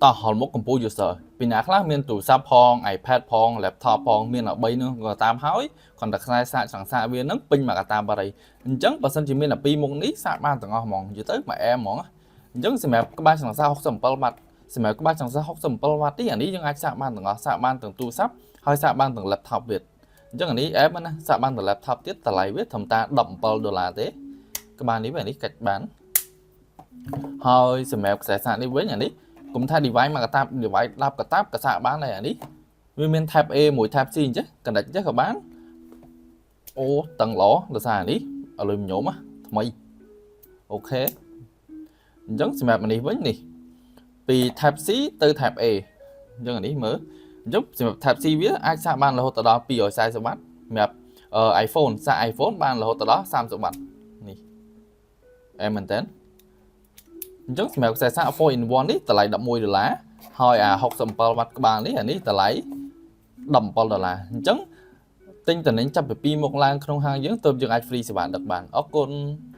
តោះហល់មុខកម្ពុជា user ពីណាខ្លះមានទូរស័ព្ទផង iPad ផង laptop ផងមានតែ3ហ្នឹងក៏តាមហើយគ្រាន់តែខ្សែសាកចង្សាកវាហ្នឹងពេញមកកតាបារីអញ្ចឹងបើសិនជាមានតែពីរមុខនេះសាកបានទាំងអស់ហ្មងនិយាយទៅមួយអែមហ្មងអញ្ចឹងសម្រាប់ក្បាលចង្សាក67វ៉ាត់សម្រាប់ក្បាលចង្សាក67វ៉ាត់នេះអានេះយើងអាចសាកបានទាំងអស់សាកបានទាំងទូរស័ព្ទហើយសាកបានទាំង laptop ទៀតអញ្ចឹងអានេះអែមណាសាកបានទាំង laptop ទៀតតម្លៃវាត្រឹមតែ17ដុល្លារទេក្បាលនេះវិញអានេះកាច់បានហើយសម្រាប់ខ្សែសាកនេះវិញអានេះកុំថា device មកកតាប device 10កតាបក៏សាកបានដែរអានេះវាមាន Type A មួយ Type C អញ្ចឹង connect អញ្ចឹងក៏បានអូតឹងល្អដោយសារអានេះអលុយមីញ៉ូមថ្មី OK អញ្ចឹងសម្រាប់អានេះវិញនេះពី Type C ទៅ Type A អញ្ចឹងអានេះមើលអញ្ចឹងសម្រាប់ Type C វាអាចសាកបានរហូតដល់240វ៉ាត់សម្រាប់ iPhone សាក iPhone បានរហូតដល់30វ៉ាត់នេះអែមែនតើអញ្ចឹងសម្រាប់ខ្សែសាក4 in 1នេះតម្លៃ11ដុល្លារហើយអា67វ៉ាត់ក្បាលនេះអានេះតម្លៃ17ដុល្លារអញ្ចឹងទិញតំណែងចាប់ពី2មុខឡើងក្នុងហាងយើងទើបយើងអាច free សេវាដឹកបានអរគុណ។